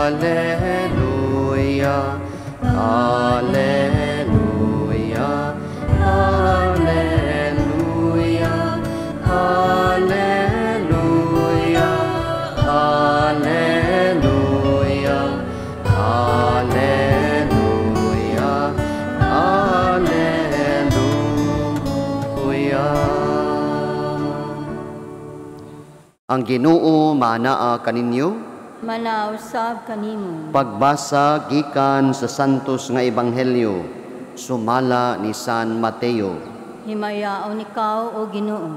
Alleluia. Alleluia. Alleluia. Alleluia. Alleluia. Alleluia. Alleluia. Alleluia. Ang Ginoo maanaa kaninyo. Manausab kanimo. Pagbasa gikan sa Santos nga Ebanghelyo sumala ni San Mateo. Himayaon ikaw, o Ginoo.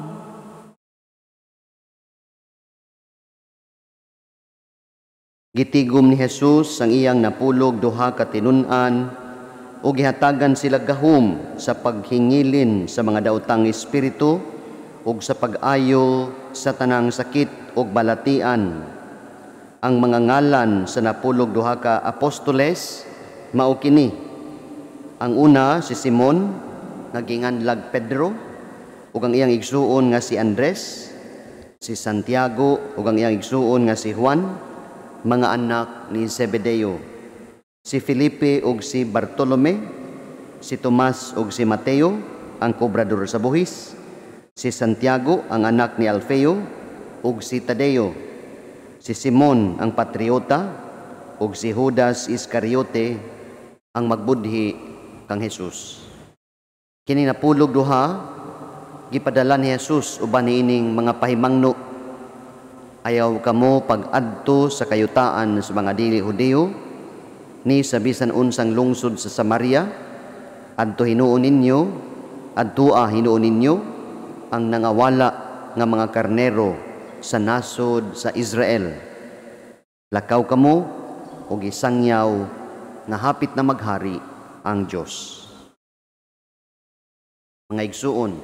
Gitigom ni Jesus ang iyang napulog duha ka tinun-an ug gihatagan sila gahom sa paghingilin sa mga daotang espiritu ug sa pag-ayo sa tanang sakit ug balatian. Ang mga ngalan sa napulog duha ka apostoles mao kini. Ang una si Simon nga ginganlag Pedro ug ang iyang igsuon nga si Andres, si Santiago ug ang iyang igsuon nga si Juan, mga anak ni Zebedeo, si Felipe ug si Bartolome, si Tomas ug si Mateo, ang kobrador sa buhis, si Santiago ang anak ni Alfeo ug si Tadeo, si Simon ang patriota ug si Judas Iscariote ang magbudhi kang Jesus. Kini napulog duha gipadala ni Jesus uban niining mga pahimangno. Ayaw kamo pag-adto sa kayutaan sa mga dili Hudiyo ni sa bisan unsang lungsod sa Samaria. Adto hinuon ninyo, adtoa hinuon ninyo ang nangawala nga mga karnero sa nasod sa Israel. Lakaw kamo og isangyaw nga hapit na maghari ang Dios. Mga igsuon,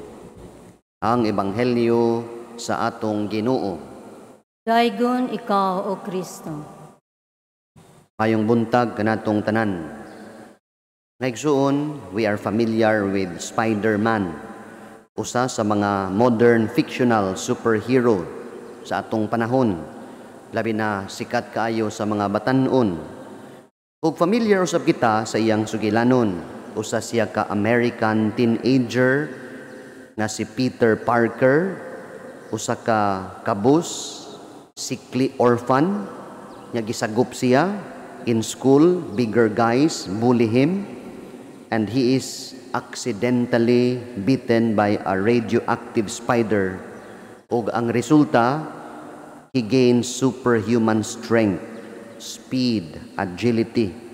ang ebanghelyo sa atong Ginoo. Daygon ikaw, O Kristo. Mayong buntag kanatong tanan. Mga igsuon, we are familiar with Spider-Man, usa sa mga modern fictional superhero sa atong panahon. Labi na sikat kaayo sa mga batan-on. Ug familiar usab kita sa iyang sugilanon. Usa siya ka American teenager nga si Peter Parker, usa ka kabus, sickly orphan, nga gisagop siya in school, bigger guys bully him, and he is accidentally bitten by a radioactive spider. Ug ang resulta, he gains superhuman strength, speed, agility.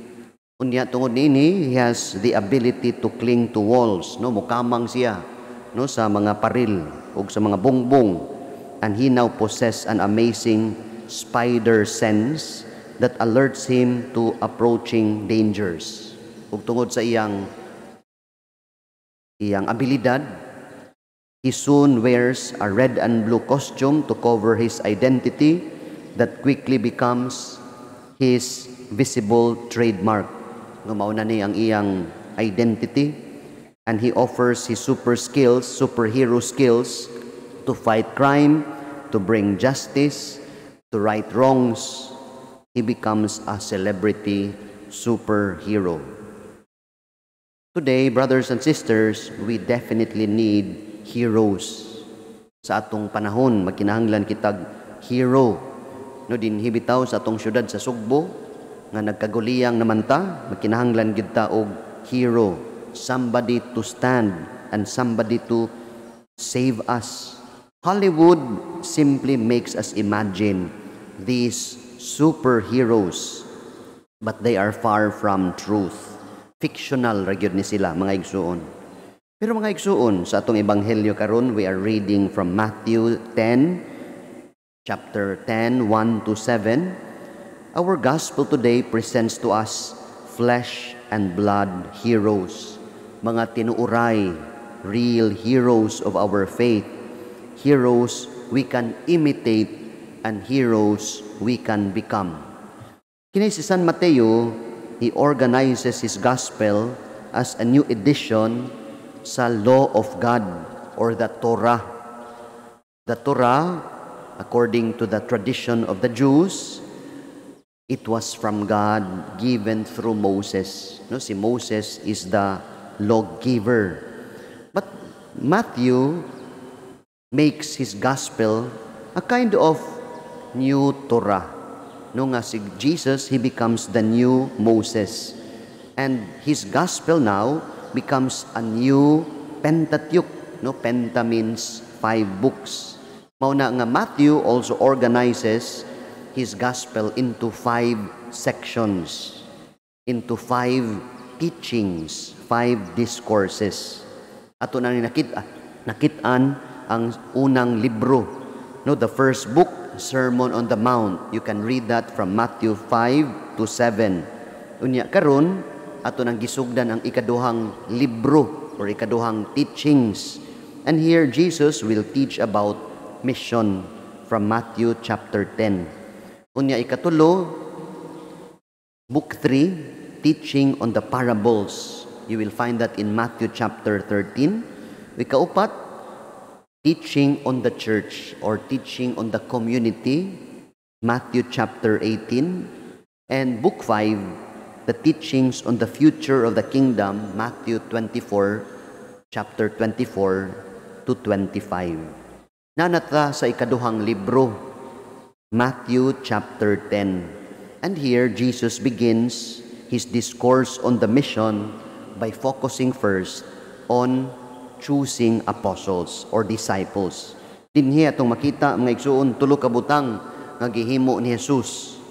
Unya tungod niini, he has the ability to cling to walls, no, mukamang siya, no, sa mga paril ug sa mga bungbong, and he now possess an amazing spider sense that alerts him to approaching dangers. Ug tungod sa iyang abilidad, he soon wears a red and blue costume to cover his identity that quickly becomes his visible trademark. No, mao na ni ang iyang identity, and he offers his super skills, superhero skills, to fight crime, to bring justice, to right wrongs. He becomes a celebrity superhero. Today, brothers and sisters, we definitely need heroes. Sa atong panahon, magkinahanglan kitag hero. No, dinhi bitaw sa atong syudad sa Sugbo nga nagkaguliyang naman ta, magkinahanglan gyud ta og hero, somebody to stand and somebody to save us. Hollywood simply makes us imagine these superheroes, but they are far from truth. Fictional ra gyud ni sila, mga igsuon. Pero mga igsuon, sa atong ebanghelyo karon, we are reading from Matthew 10, chapter 10, 1 to 7. Our gospel today presents to us flesh and blood heroes, mga tinuuray, real heroes of our faith, heroes we can imitate and heroes we can become. Kini si San Mateo, he organizes his gospel as a new edition sa law of God or the Torah. The Torah, according to the tradition of the Jews, it was from God given through Moses. No, si Moses is the lawgiver. But Matthew makes his gospel a kind of new Torah. No nga si Jesus, he becomes the new Moses. And his gospel now becomes a new Pentateuch. No, Penta means five books. Mao na nga Matthew also organizes his gospel into five sections, into five teachings, five discourses. Ato na ni nakit-an ang unang libro. No, the first book, Sermon on the Mount. You can read that from Matthew 5 to 7. Unya karon ato nang gisugdan ang ikaduhang libro or ikaduhang teachings. And here Jesus will teach about mission from Matthew chapter 10. Unya ikatulo, book 3, teaching on the parables. You will find that in Matthew chapter 13. Ikaupat, teaching on the church or teaching on the community, Matthew chapter 18. And book 5, the teachings on the future of the kingdom, Matthew 24, chapter 24 to 25. Naa na ta sa ikaduhang libro, Matthew chapter 10. And here, Jesus begins his discourse on the mission by focusing first on choosing apostles or disciples. Dinhi atong makita, mga igsuon, tulo ka butang nga gihimo ni Jesus: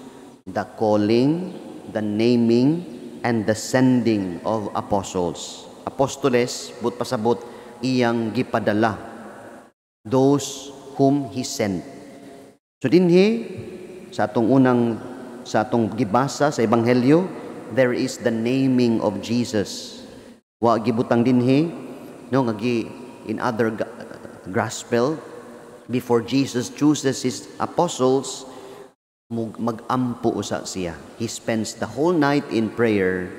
the calling, the naming, and the sending of apostles. Apostoles, buot pasabot, iyang gipadala. Those whom He sent. So dinhi, sa atong gibasa sa Ebanghelyo, there is the naming of Jesus. Wa gibutang dinhi, no, nga gi, in other gospel, before Jesus chooses his apostles, mag-ampo usa siya. He spends the whole night in prayer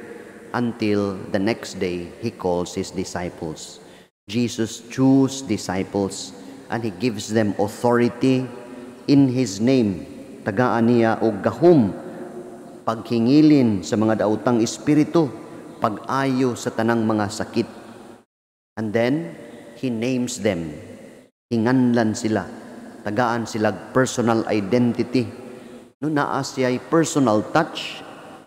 until the next day he calls his disciples. Jesus chooses disciples and he gives them authority in his name. Tagaan niya og gahom paghingilin sa mga daotang espiritu, pag-ayo sa tanang mga sakit. And then he names them. Hinganlan sila. Tagaan sila personal identity. No, naa siya'y personal touch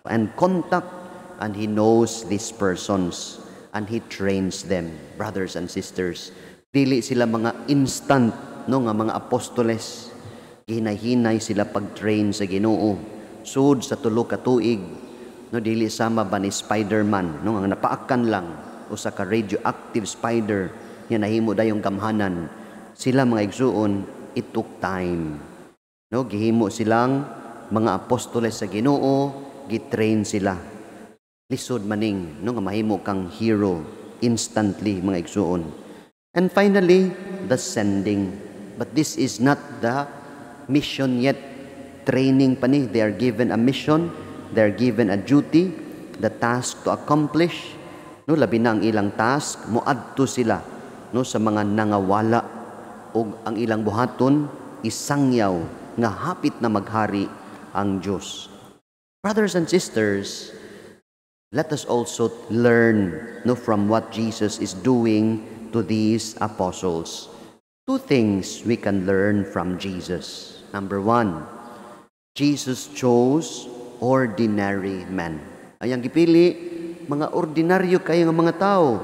and contact, and he knows these persons and he trains them. Brothers and sisters, dili sila mga instant, no, nga mga apostoles. Gihinay-hinay sila pag-train sa Ginoo. Sud sa 3 ka tuig, no, dili sama ba ni Spider-Man, no, nga napaakan lang usa ka radioactive spider nga nahimo dayong gamhanan. Sila, mga igsuon, it took time. No, gihimo silang mga apostoles sa Ginoo, gitrain sila. Lisod maning, no, nga mahimo kang hero instantly, mga igsuon. And finally, the sending. But this is not the mission yet. Training pa ni. They are given a mission, they are given a duty, the task to accomplish. No, labi na ang ilang task, moadto sila, no, sa mga nangawala ug ang ilang buhaton, isangyaw nga hapit na maghari ang Dios. Brothers and sisters, let us also learn, no, from what Jesus is doing to these apostles. Two things we can learn from Jesus. Number one, Jesus chose ordinary men. Ang gipili, mga ordinaryo kayo nga mga tao.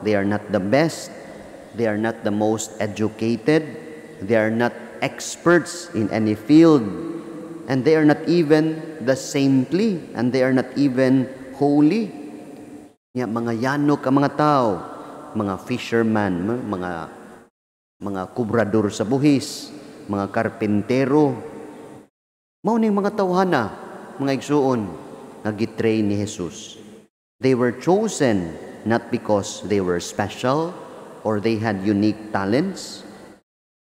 They are not the best. They are not the most educated. They are not experts in any field. And they are not even the saintly. And they are not even holy. Ya, mga yano ka mga tao, mga fisherman, mga kubrador sa buhis, mga karpentero. Mao ning mga tawhana, mga igsuon, nga gitrain ni Jesus. They were chosen not because they were special or they had unique talents,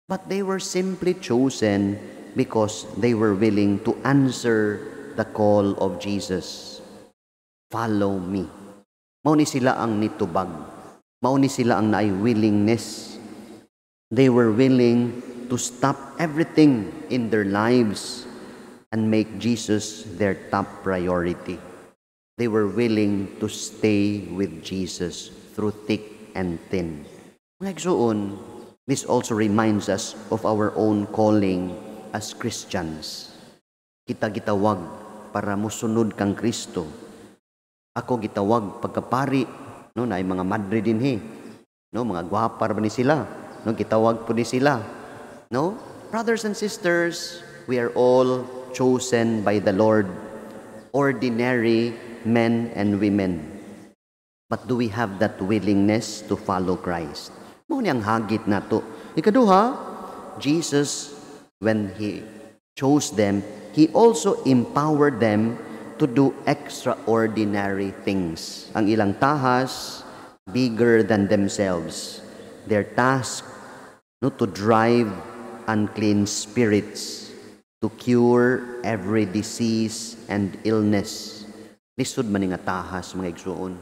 but they were simply chosen because they were willing to answer the call of Jesus. "Follow me." Mao ni sila ang nitubag. Mao ni sila ang naay willingness. They were willing to stop everything in their lives and make Jesus their top priority. They were willing to stay with Jesus through thick and thin. Mga igsuon, this also reminds us of our own calling as Christians. Kita gitawag para musunod kang Kristo. Ako gitawag pagkapari, no, naay mga madre dinhi, no, mga gwapa ba ni sila, no, gitawag po ni sila, no? Brothers and sisters, we are all chosen by the Lord, ordinary men and women. But do we have that willingness to follow Christ? Mao ni ang hagit nato. Ikaduha, Jesus, when He chose them, He also empowered them to do extraordinary things. Ang ilang tahas, bigger than themselves. Their task, no, to drive unclean spirits, to cure every disease and illness. Lisod man nga tahas, mga igsuon,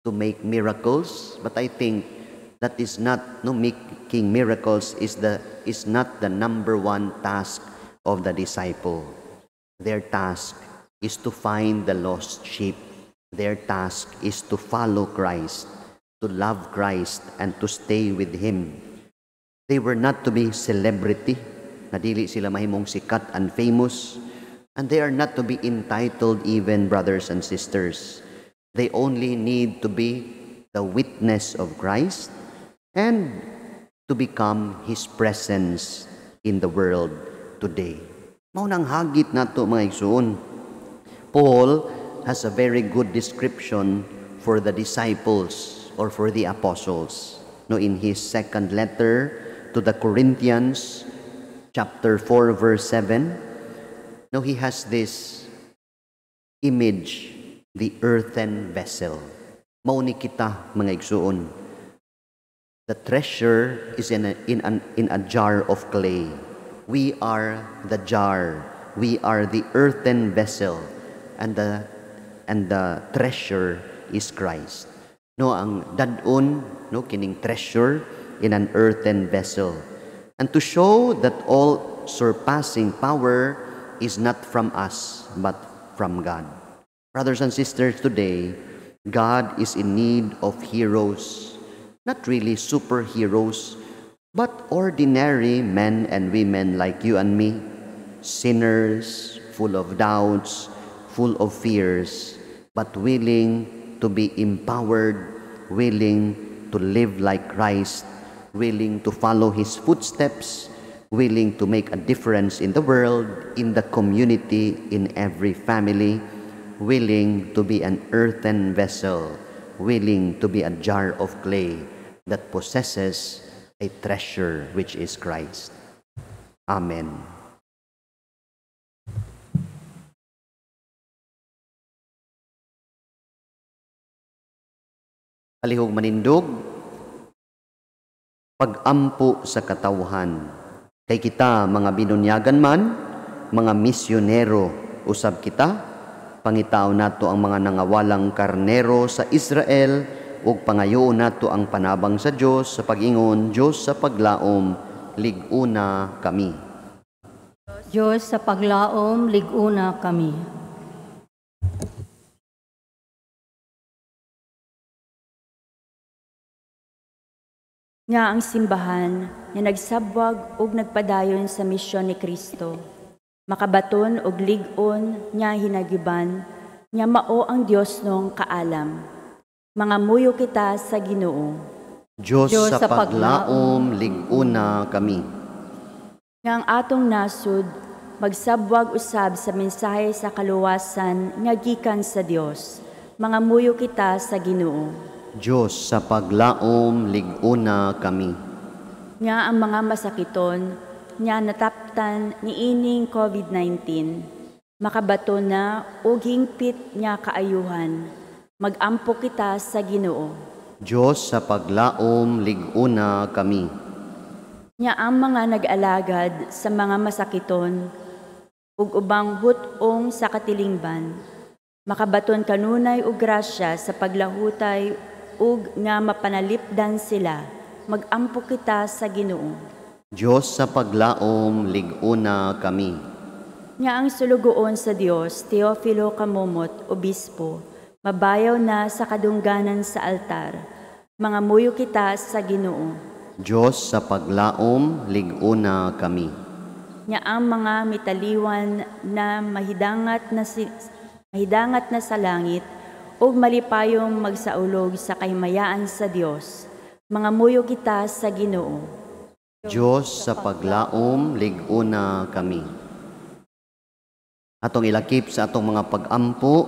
to make miracles, but I think that is not, no, making miracles is not the number one task of the disciple. Their task is to find the lost sheep. Their task is to follow Christ, to love Christ, and to stay with Him. They were not to be celebrity, na dili sila mahimong sikat and famous, and they are not to be entitled even, brothers and sisters. They only need to be the witness of Christ and to become His presence in the world today. Mao nang hagit nato, mga igsuon. Paul has a very good description for the disciples or for the apostles. No, in his second letter to the Corinthians, chapter 4, verse 7, no, he has this image, the earthen vessel. Mao ni kita, mga igsuon. The treasure is in a jar of clay. We are the jar. We are the earthen vessel. And the treasure is Christ. No, ang dad-on, no, kining treasure in an earthen vessel. And to show that all surpassing power is not from us, but from God. Brothers and sisters, today, God is in need of heroes. Not really superheroes, but ordinary men and women like you and me, sinners, full of doubts, full of fears, but willing to be empowered, willing to live like Christ, willing to follow His footsteps, willing to make a difference in the world, in the community, in every family, willing to be an earthen vessel, willing to be a jar of clay that possesses a treasure, which is Christ. Amen. Palihog manindog, pag-ampo sa katawhan. Kay kita mga binunyagan man, mga misyonero usab kita, pangitaon nato ang mga nangawalang karnero sa Israel ug pangayoon nato ang panabang sa Dios sa pag-ingon, Dios sa paglaom, lig-una kami. Dios sa paglaom, lig-una kami. Nga ang simbahan nga nagsabwag ug nagpadayon sa misyon ni Kristo, makabaton og lig-on nga hinagiban nga mao ang Dios nong kaalam. Mangamuyo kita sa Ginoo. Dios, Dios sa sa paglaom, lig-una kami. Nga ang atong nasud magsabwag usab sa mensahe sa kaluwasan nga gikan sa Dios. Mangamuyo kita sa Ginoo. Dios sa paglaom, lig-una kami. Nga ang mga masakiton nga nataptan niining COVID-19 makabato na og hingpit nga kaayuhan. Magampo kita sa Ginoo. Dios sa paglaom, lig-una kami. Nga ang mga nag-alagad sa mga masakiton ug ubang hut-ong sa katilingban Makabaton kanunay og grasya sa paglahutay ug nga mapanalipdan sila. Magampo kita sa Ginoo. Dios sa paglaom, lig-una kami. Nga ang sulugoon sa Dios, Teofilo Camomot, Obispo, mabayaw na sa kadungganan sa altar. Mangamuyo kita sa Ginoo. Dios sa paglaom, lig-una kami. Nga ang mga mitaliwan na mahidangat na sa langit ug malipayong magsaulog sa kahimayaan sa Dios. Mangamuyo kita sa Ginoo. Dios sa paglaom, lig-una kami. Atong ilakip sa atong mga pag-ampo,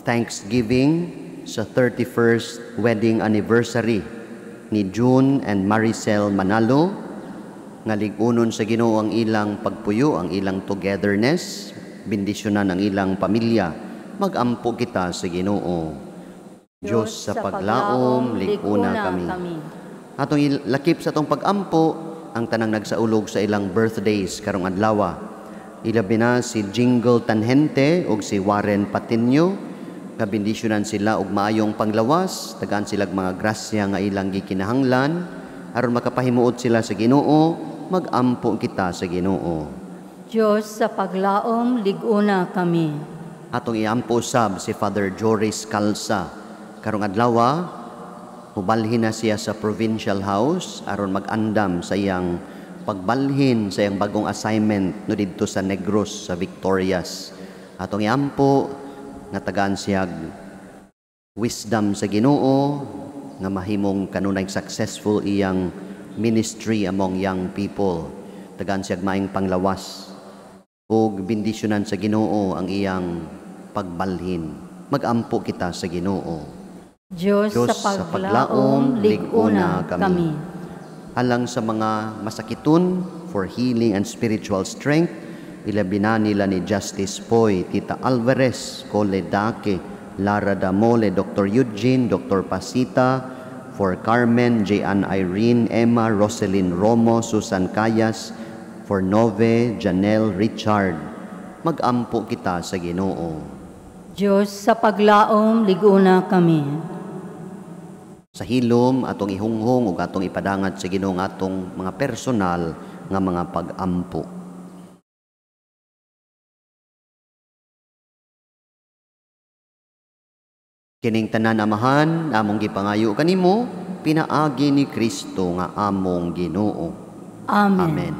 Thanksgiving sa 31st wedding anniversary ni June and Maricel Manalo, nga lig-unon sa Ginoo ang ilang pagpuyo, ang ilang togetherness, bendisyonan ang ilang pamilya. Magampo kita sa Ginoo. Dios sa paglaom, lig-una kami. Atong ilakip sa atong pag-ampo ang tanang nagsaulog sa ilang birthdays karong adlaw. Ilabi na si Jingle Tanhente ug si Warren Patinio. Kabendisyonan sila og maayong panglawas, tagaan sila mga grasya nga ilang gikinahanglan aron makapahimuot sila sa Ginoo. Magampo kita sa Ginoo. Dios sa paglaom, lig-una kami. Atong iampo sab si Father Joris Calza. Karong adlaw, mubalhin na siya sa Provincial House aron mag-andam sa iyang pagbalhin sa iyang bagong assignment no didto sa Negros sa Victorias. Atong iampo nga tagaan siya wisdom sa Ginoo nga mahimong kanunay successful iyang ministry among young people. Tagaan siya maayong panglawas ug bendisyonan sa Ginoo ang iyang pagbalhin. Magampo kita sa Ginoo. Dios sa paglaom, lig-una kami. Alang sa mga masakiton, for healing and spiritual strength, ilabi na nila ni Justice Poy, Tita Alvarez, Cole Dake, Lara Damole, Dr. Eugene, Dr. Pasita, for Carmen, J.N. Irene, Emma, Roselyn Romo, Susan Cayas, for Nove, Janelle, Richard. Magampo kita sa Ginoo. Dios sa paglaom, lig-una kami. Sa hilom, atong ihunghong ug atong ipadangat sa Ginoo atong mga personal nga mga pag-ampo. Kining tanan, Amahan, among gipangayo kanimo, pinaagi ni Kristo nga among Ginoo. Amen. Amen.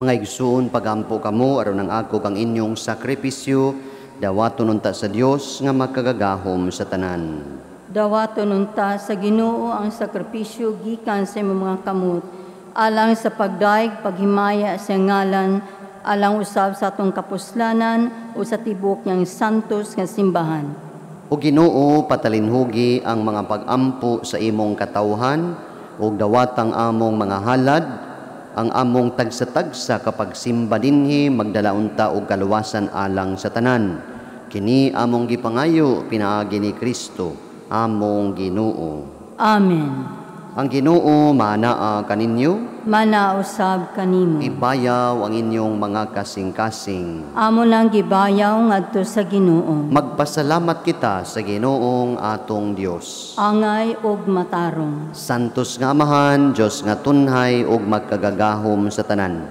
Mga igsoon, pagampo kamo aron ang ako kang inyong sakripisyo, dawaton unta sa Dios nga makagagahom sa tanan. Dawaton unta sa Ginoo ang sakripisyo gikan sa imong mga kamot, alang sa pagdaig paghimaya sa ngalan, alang usab sa atong kapuslanan o sa tibok niyang santos nga simbahan. O Ginoo, patalinhugi ang mga pag-ampo sa imong katawhan ug dawatang among mga halad, ang among tagsa-tagsa kapag simba dinhi magdala unta og kaluwasan alang sa tanan. Kini among gipangayo pinaagi ni Kristo, among Ginoo. Amen. Ang Ginoo manaa kaninyo, manausab kanimo. Ibayaw ang inyong mga kasing-kasing. Amo nang gibayaw ngadto sa Ginoo. Magpasalamat kita sa Ginoong atong Dios. Angay og matarong. Santos nga Amahan, Dios nga tunhay og magkagagahom sa tanan.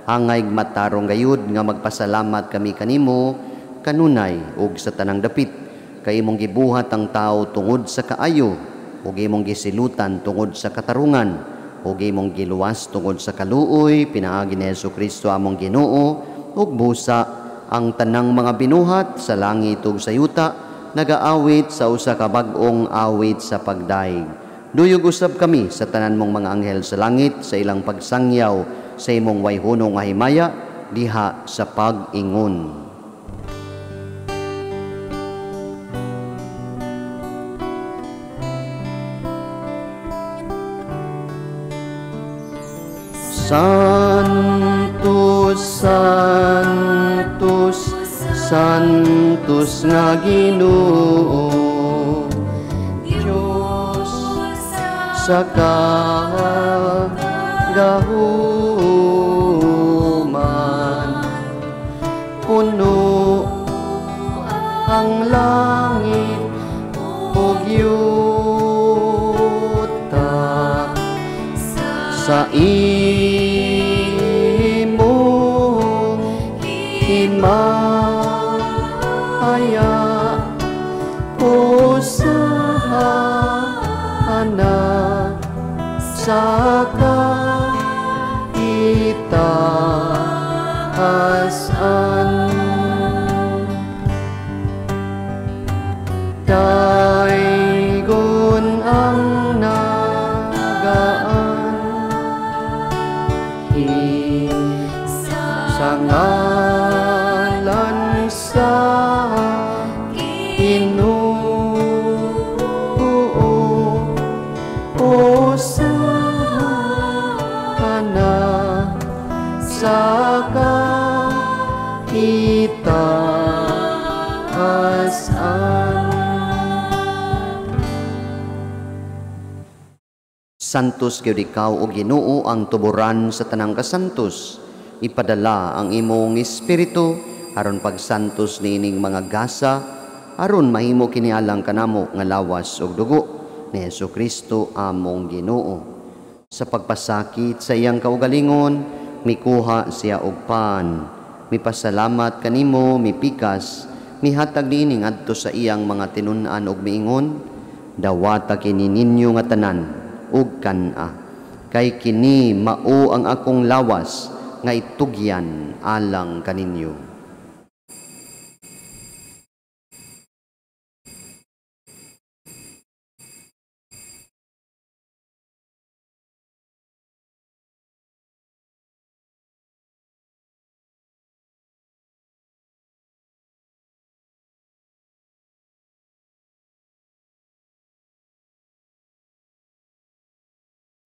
Angay matarong gayud nga magpasalamat kami kanimo kanunay og sa tanang dapit, kay imong gibuhat ang tawo tungod sa kaayo, ug imong gisilutan tungod sa katarungan, ug imong giluwas tungod sa kaluoy pinaagi ni Hesukristo among Ginoo, ug busa ang tanang mga binuhat sa langit ug sa yuta nagaawit sa usa ka bag-ong awit sa pagdaig. Duyog usab kami sa tanan mong mga anghel sa langit sa ilang pagsangyaw sa imong wayhunong nga himaya diha sa pag-ingon. Santos, Santos, Santos nga Ginoo, Diyos sa kagahuman, puno ang langit ug yuta sa imong himaya, hosana sa kaitaasan. Daygon ang nagaan sa ngalan sa Ginoo, hosana sa kaitaasan. Santos gyud ikaw o Ginoo ang tuburan sa tanang kasantos. Ipadala ang imong espiritu aron pagsantos niining mga gasa, aron mahimo kini alang kanamo nga lawas ug dugo ni Hesukristo among Ginoo. Sa pagpasakit sa iyang kaugalingon, mikuha siya og pan, mipasalamat kanimo, mipikas, mihatag niini ngadto sa iyang mga tinun-an ug miingon, dawata kini ninyo nga tanan ug kan-a, kay kini mao ang akong lawas nga itugyan alang kaninyo.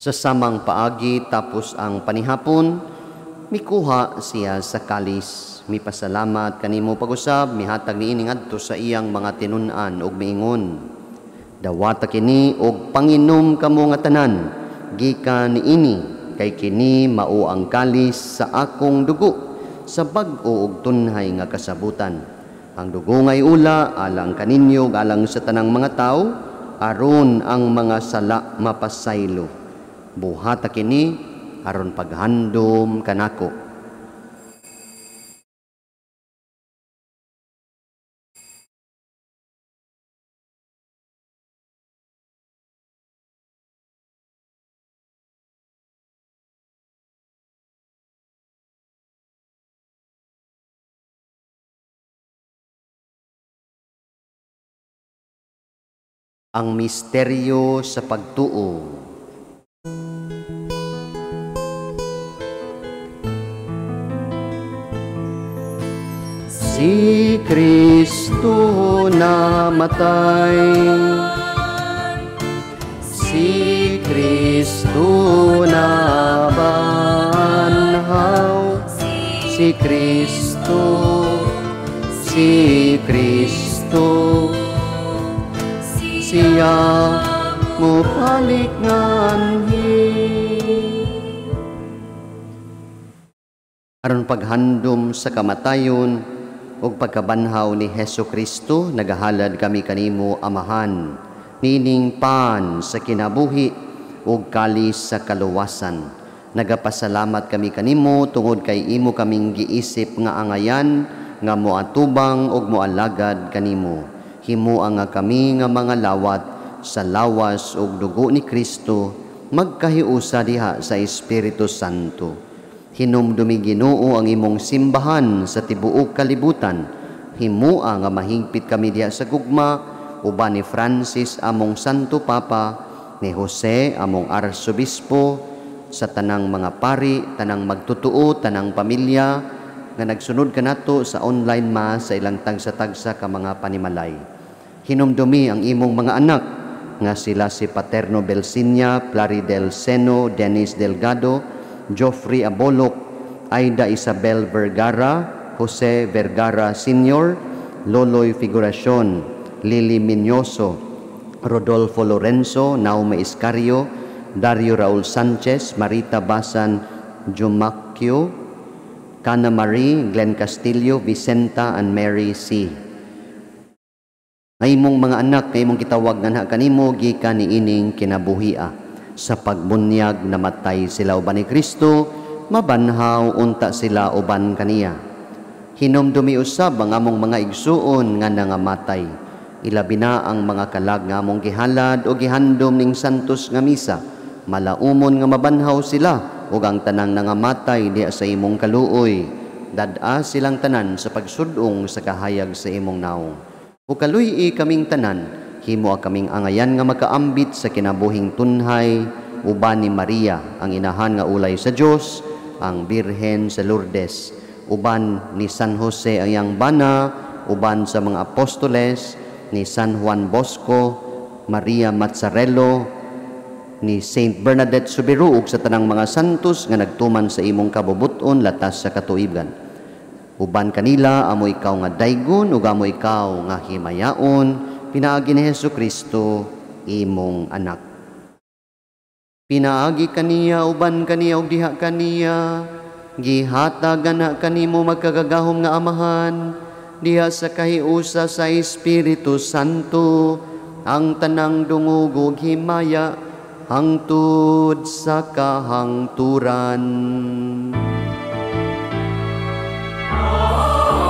Sa samang paagi tapos ang panihapon, mikuha siya sa kalis, mipasalamat kanimo pag-usab, mihatag niini ngadto sa iyang mga tinun-an ug miingon, dawata kini og panginom kamo nga tanan, gikan niini, kay kini mao ang kalis sa akong dugo, sa bag-o ug tunhay nga kasabutan. Ang dugo ngay ula alang kaninyo ug alang sa tanang mga tawo, aron ang mga sala mapasaylo. Buhata kini aron paghandom kanako. Ang misteryo sa pagtuo. Si Kristo namatay, si Kristo nabanhaw, si Kristo, si Kristo, siya mobalik nganhi. Aron paghandom sa kamatayon ug pagkabanhaw ni Hesus Kristo, nagahalad kami kanimo, Amahan, nining pan sa kinabuhi ug kalis sa kaluwasan. Nagapasalamat kami kanimo tungod kay imo kaming giisip nga angayan nga moatubang ug moalagad kanimo. Himoa nga kami nga mga lawat sa lawas ug dugo ni Kristo magkahiusa diha sa Espiritu Santo. Hinumdumi Ginoo ang imong simbahan sa tibuok kalibutan. Himoa nga mahigpit kami diha sa gugma uban ni Francis among Santo Papa, ni Jose among Arsobispo, sa tanang mga pari, tanang magtutuo, tanang pamilya nga nagsunod kanato sa online mass sa ilang tagsa-tagsa ka mga panimalay. Hinumdumi ang imong mga anak nga sila si Paterno Belsinia, Plaridel Seno, Dennis Delgado, Geoffrey Abolok, Aida Isabel Vergara, Jose Vergara Sr., Loloy Figuracion, Lily Miñoso, Rodolfo Lorenzo, Naume Iscario, Dario Raul Sanchez, Marita Basan Jumacchio, Cana Marie, Glenn Castillo, Vicenta and Mary C. Nga imong mga anak, nga imong gitawag nganha kanimo gikan niining kinabuhia. Sa pagbunyag namatay sila uban ni Kristo, mabanhaw unta sila uban kaniya. Hinumdumi usab ang among mga igsuon nga nangamatay. Ilabi na ang mga kalag nga among gihalad o gihandom ning santos nga misa. Malaumon nga mabanhaw sila ug ang tanang nangamatay diha sa imong kaluoy. Dad-a silang tanan sa pagsudong sa kahayag sa imong naong. O kaluy-i kaming tanan, himo kaming angayan nga makaambit sa kinabuhing tunhay uban ni Maria, ang inahan nga ulay sa Dios, ang Birhen sa Lourdes, uban ni San Jose ang iyang bana, uban sa mga apostoles, ni San Juan Bosco, Maria Mazzarello, ni Saint Bernadette Soubirous ug sa tanang mga santos nga nagtuman sa imong kabubut-on latas sa katuigan. Uban kanila amo ikaw nga daygon ug amo ikaw nga himayaon, pinaagi ni Hesus Kristo imong anak. Pinaagi kaniya, uban kaniya ug diha kaniya, gihatag na kanimo magkagagahom nga Amahan diha sa kahiusa sa Espiritu Santo ang tanang dungog ug himaya hangtod sa kahangturan. Amen. Amen.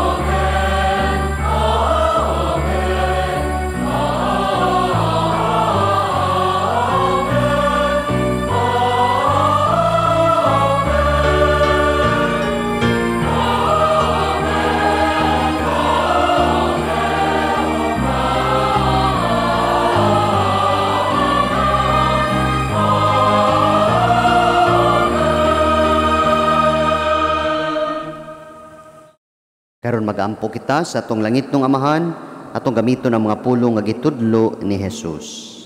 Karon mag-ampo kita sa atong langitnong Amahan, atong gamiton ang mga pulong nga gitudlo ni Jesus.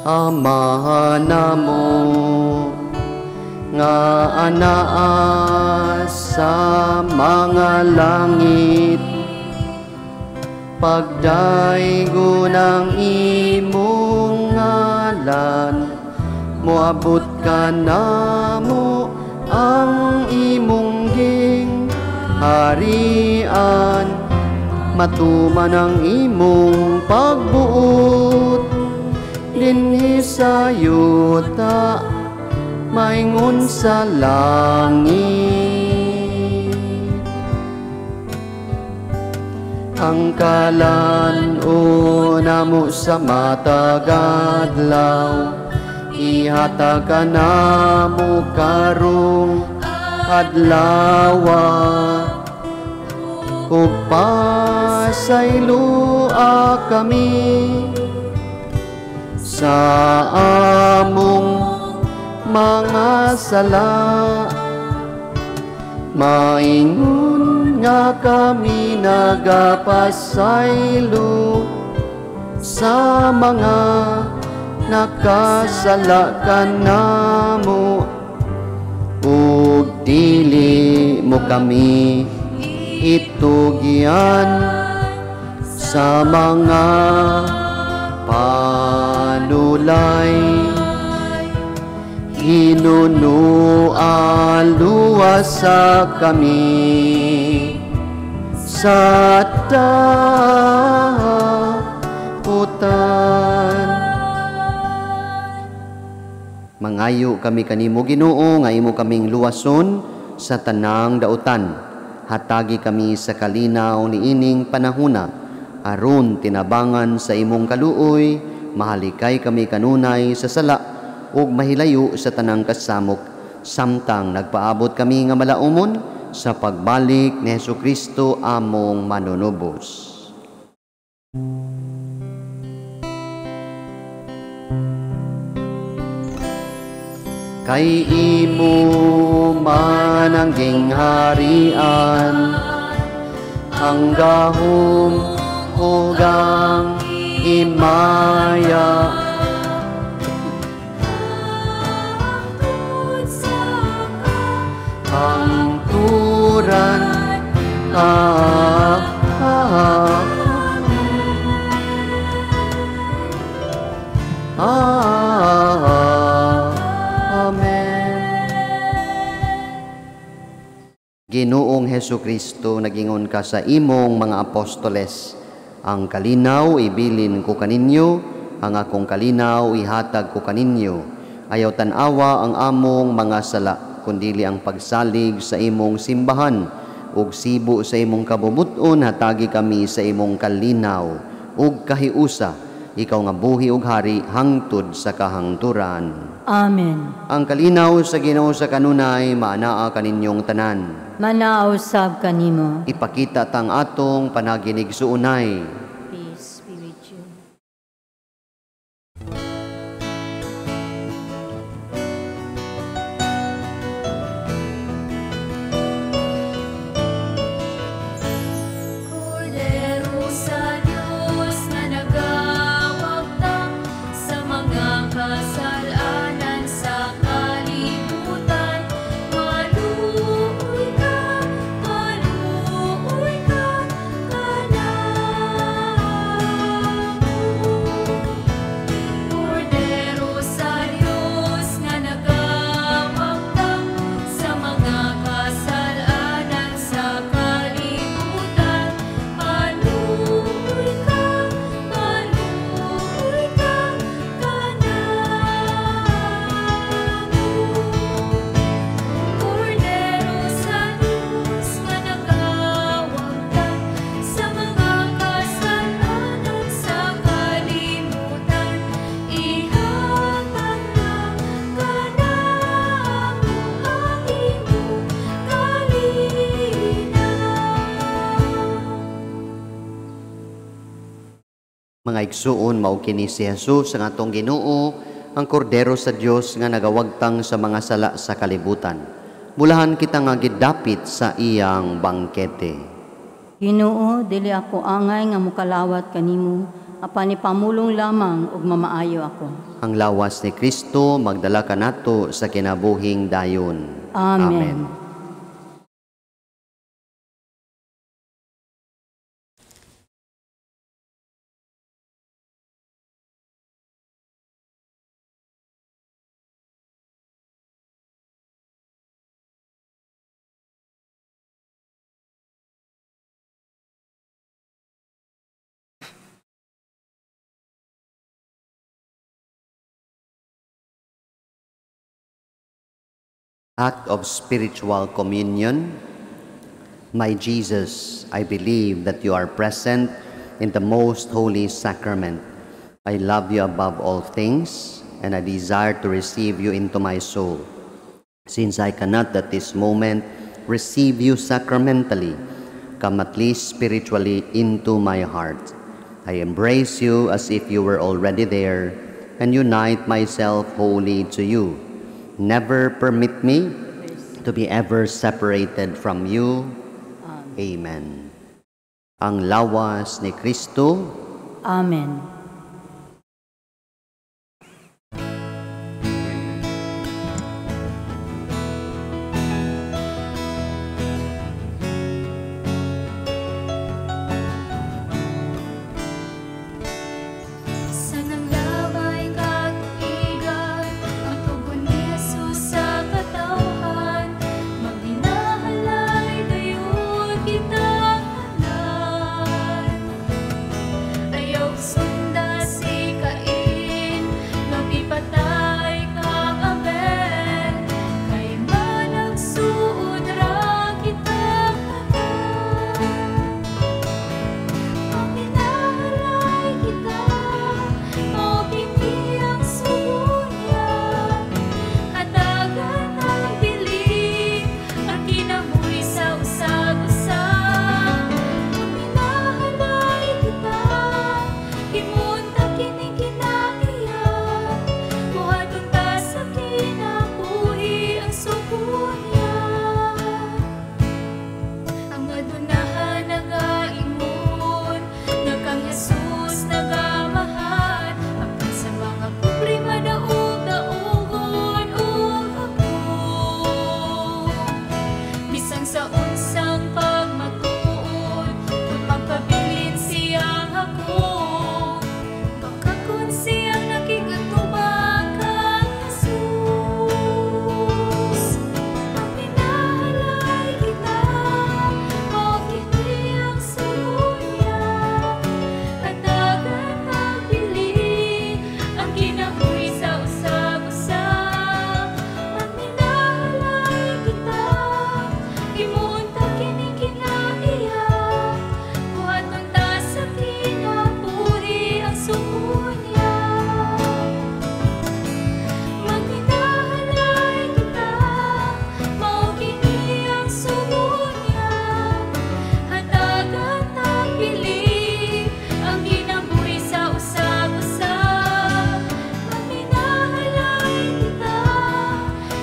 Amahan namo nga anaa sa mga langit, pagdaygo ng imong ngalan, moabot ka namo ang imong gingharian, matuman ang imong pagbuot dinhi sa yuta maingon sa langit. Ang kalan-on namo sa matag adlaw, ihatag ka namo karong adlawa, ug pasayloa kami sa among mga sala. Maingon nga kami nagapasaylo sa mga nakasala kanamo, ug dili mo kami itugyan sa mga panulay. Hinunuan luwasa kami sa daputan. Mangayo kami kanimo, Ginoo, nga imo kaming luwason sa tanang dautan. Hatagi kami sa kalinaw niining panahuna, aron tinabangan sa imong kaluoy, mahalikay kami kanunay sa sala ug mahilayo sa tanang kasamok, samtang nagpaabot kami nga malaumon sa pagbalik ni Hesukristo among manunubos. Kay imo man ang gingharian, ang gahom ug ang himaya, hangturan. Amen. Ginoong Hesukristo, nagingon ka sa imong mga apostoles, ang kalinaw ibilin ko kaninyo, ang akong kalinaw ihatag ko kaninyo. Ayaw tan-awa ang among mga sala, kundili ang pagsalig sa imong simbahan ug sibo sa imong kabubut-on. Hatagi kami sa imong kalinaw ug kahiusa, ikaw nga buhi ug hari hangtod sa kahangturan. Amen. Ang kalinaw sa Ginoo sa kanunay maanaa kaninyong tanan. Manaa usab kanimo. Ipakita tang atong panaginigsuonay. Peace be with you. Kordero sa Diyos na nagawagtang sa mga kasalanan sa kalibutan, maluoy ka kanamo. Kordero sa Diyos nga nagawagtang sa mga kasalanan sa kalibutan, maluoy ka kanamo. Kordero sa Diyos nga nagawagtang sa mga kasalanan sa kalimutan, ihatag na kanamo ang imong kalinaw. Mga igsuon, mao kini si Jesus ang atong Ginoo, ang kordero sa Dios nga nagawagtang sa mga sala sa kalibutan. Mulahan kita nga gidapit sa iyang bangkete. Ginoo, dili ako angay nga mukalawat kanimo, apan ipamulong lamang ug mamaayo ako. Ang lawas ni Kristo magdala kanato sa kinabuhing dayon. Amen. Act of spiritual communion. My Jesus, I believe that you are present in the most holy sacrament. I love you above all things, and I desire to receive you into my soul. Since I cannot at this moment receive you sacramentally, come at least spiritually into my heart. I embrace you as if you were already there, and unite myself wholly to you. Never permit me to be ever separated from you. Amen. Ang lawas ni Kristo. Amen. Sa nanglabay katuigan, ang tugon ni Jesus sa katawhan, maghinahalay dayon kita tanan. Ayaw sunda si Cain, nga mipatay kang Abel, kay managsuod ra kita tanan. Maminahalay kita, mao kini ang sugo niya. Hatagan ang bili, ang kinabuhi sa usag-usa. Maminahalay kita, himuon ta kini kinaiya. Buhaton ta sa kinabuhi ang sugo niya. Ang adunahan nagaingon nga kang Jesus nagamahal, apan sa mga pobre madaog-daogon ug hapon. Bisan sa unsang pagmatuod, kung magpabilin siyang hakong, baka kun siyang nakikatubang kang Jesus. Maminahalay kita, mao kini ang sugo niya. Hatagan ang bili, ang kinabuhi sa usag-usa. Maminahalay kita, himuon ta kini kinaiya. Buhaton ta sa kinabuhi ang sugo niya. Maminahalay kita, mao kini ang sugo niya. Hatagan ang bili, ang kinabuhi sa usag-usa. Maminahalay kita,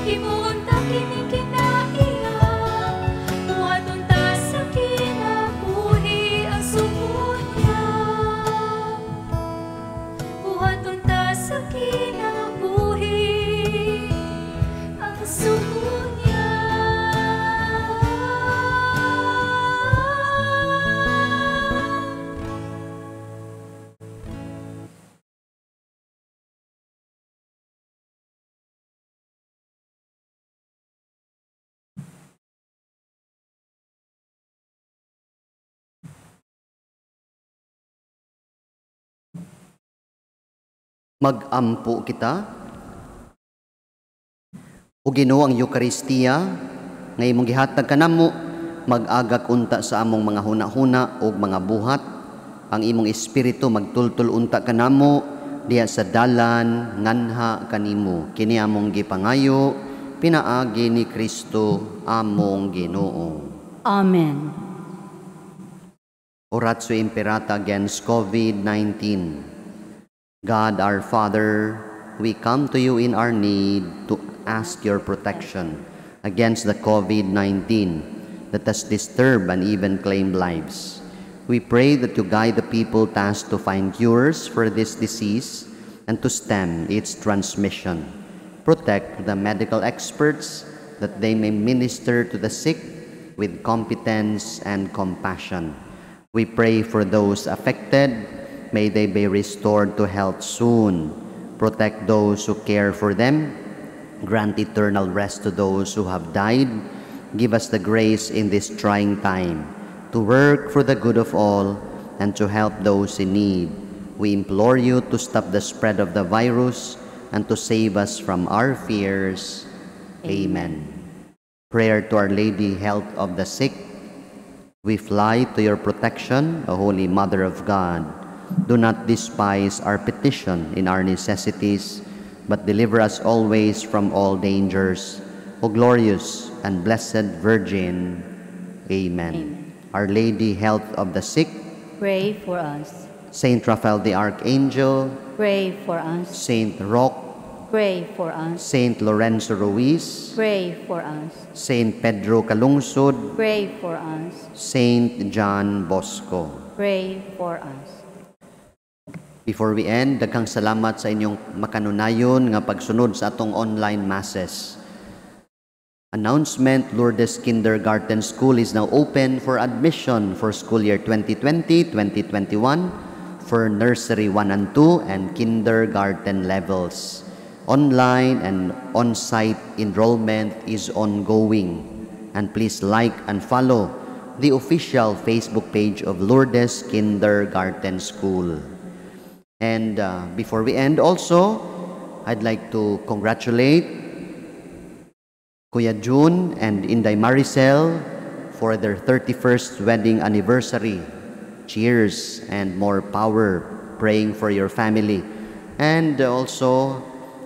himuon ta kini kinaiya. Buhaton ta sa kinabuhi ang sugo niya. Buhaton ta sa kinabuhi ang sugo niya. Magampo kita. O Ginoo, ang Eukaristiya nga imong gihatag kanamo, mag-agak unta sa among mga huna-huna ug mga buhat. Ang imong espiritu magtultol unta kanamo diha sa dalan nganha kanimo. Kini among gipangayo pinaagi ni Kristo among Ginoo. Amen. Oratio Imperata against COVID-19. God our Father, we come to you in our need to ask your protection against the COVID-19 that has disturbed and even claimed lives. We pray that you guide the people tasked to find cures for this disease and to stem its transmission. Protect the medical experts that they may minister to the sick with competence and compassion. We pray for those affected. May they be restored to health soon. Protect those who care for them. Grant eternal rest to those who have died. Give us the grace in this trying time to work for the good of all and to help those in need. We implore you to stop the spread of the virus and to save us from our fears. Amen. Prayer to Our Lady, Health of the Sick. We fly to your protection, O Holy Mother of God. Do not despise our petition in our necessities, but deliver us always from all dangers. O glorious and blessed Virgin. Amen. Amen. Our Lady, Health of the Sick, Pray for us. Saint Raphael the Archangel, Pray for us. Saint Roch, Pray for us. Saint Lorenzo Ruiz, Pray for us. Saint Pedro Calungsod, Pray for us. Saint John Bosco. Pray for us. Before we end, daghang salamat sa inyong makanunayon nga pagsunod sa atong online masses. Announcement: Lourdes Kindergarten School is now open for admission for school year 2020-2021 for Nursery 1 and 2 and kindergarten levels. Online and on-site enrollment is ongoing. And please like and follow the official Facebook page of Lourdes Kindergarten School. And before we end also, I'd like to congratulate Kuya June and Inday Maricel for their 31st wedding anniversary. Cheers and more power, praying for your family. And also,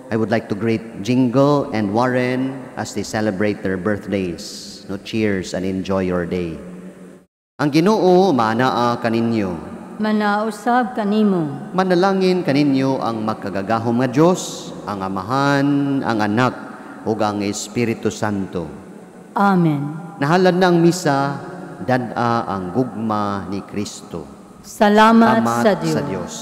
I would like to greet Jingle and Warren as they celebrate their birthdays. No, cheers and enjoy your day. Ang Ginoo maanaa kaninyo. Manausab kanimo. Manalangin kaninyo ang makagagahom nga Dios, ang Amahan, ang Anak, ug ang Espiritu Santo. Amen. Nahalad na ang misa, dad-a ang gugma ni Kristo. Salamat sa Dios. Sa Dios.